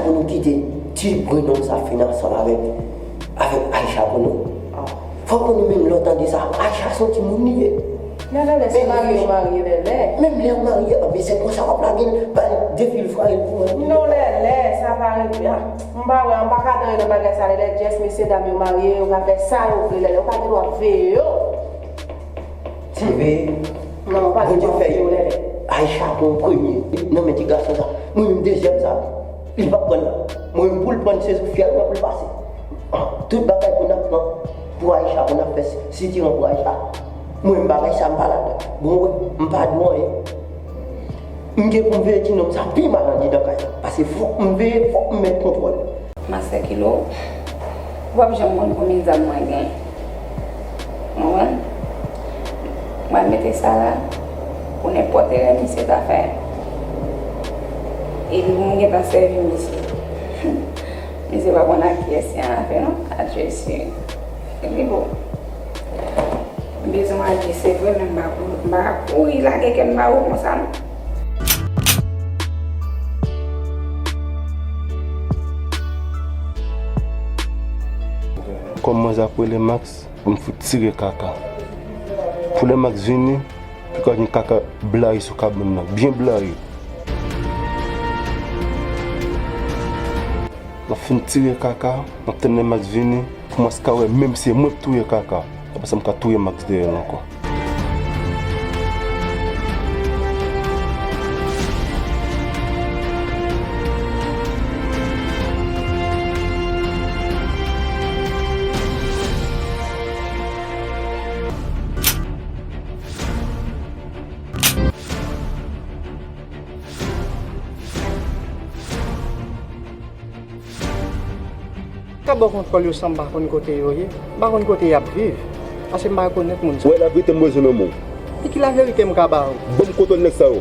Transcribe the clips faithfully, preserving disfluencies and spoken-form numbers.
Pou nou kite ti Bruno sa fin ansanm avèk, avèk Aïcha pou nou. Fòk pou nou menm lè w tande sa, Aïcha se yon timoun li ye. Lèlè, se marye yo marye, Lèlè. Menm lè yo marye, anben se konsa w ap lage l, ba l de fil fraye l pou mwen. Non, Lèlè, sa pa rive. Ah, m pa wè, m pa ka antre nan bagay sa, Lèlè. Just mesye dam yo marye, yo ka fè sa yo vle, Lèlè. Ou pa gen dwa veye yo. Ti veye. Non, ou pa gen dwa veye yo, Lèlè. Aïcha pran premye nan men ti gason sa. Mwen menm dezyèm sa. Li p ap pran. Mwen menm pou l pran se sou fyèl mwen pou l pase. Ah, tout bagay pou n ap pran pou Aïcha, pou n ap fè sitiran pou Aïcha. Mwen menm bagay sa m pa ladan. Bon, wè, m pa di w anyen. M gen pou m veye ti nonm sa pi mal andidan kay la. Paske fòk m veye, fòk m met kontwòl. Mastè Kilo, ou p ap janm konn konbyen zam mwen gen. Ou konprann? Mwen mete sa la pou nenpòt erè misye ta fè. Epi pou m gentan sèvi misye. Misye pa konn ak kiyès li an afè non. Adjesi. Li bon. M bezwen aji, se vre, men m pa pou, m pa kouri lage kè m ba ou konsa non. Kòm manzè ap rele Max, pou m fout tire kaka. Pou lè Max vini, pou ka gen kaka blayi sou kabann nan, byen blayi. M ap fin tire kaka, m ap tann lè Max vini, pou Max ka wè menm se mwen k touye kaka. Apre sa, m ka touye Max dèyè l ankò. Ka ba w kontwòl yo san m pa konn kote yo ye. M pa konn kote y ap viv. Paske m pa rekonèt moun sa. Wè laverite m bezwen nan men w. E ki laverite m ka ba w? Ban m kontwòl nèg sa yo.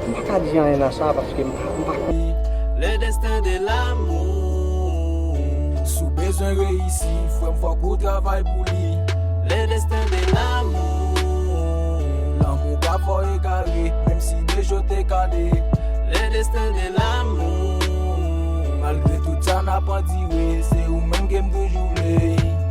M pa ka di anyen nan sa paske m pa, m pa konn. Le destin de l'amour. Si w bezwen reyisi, frè m, fòk ou travay pou li. Le destin de l'amour. Lanmou pa fè w egare, menm si de je w te gade. Le destin de l'amour. Malgre tout sa n ap andire, se ou menm ke m toujou vle.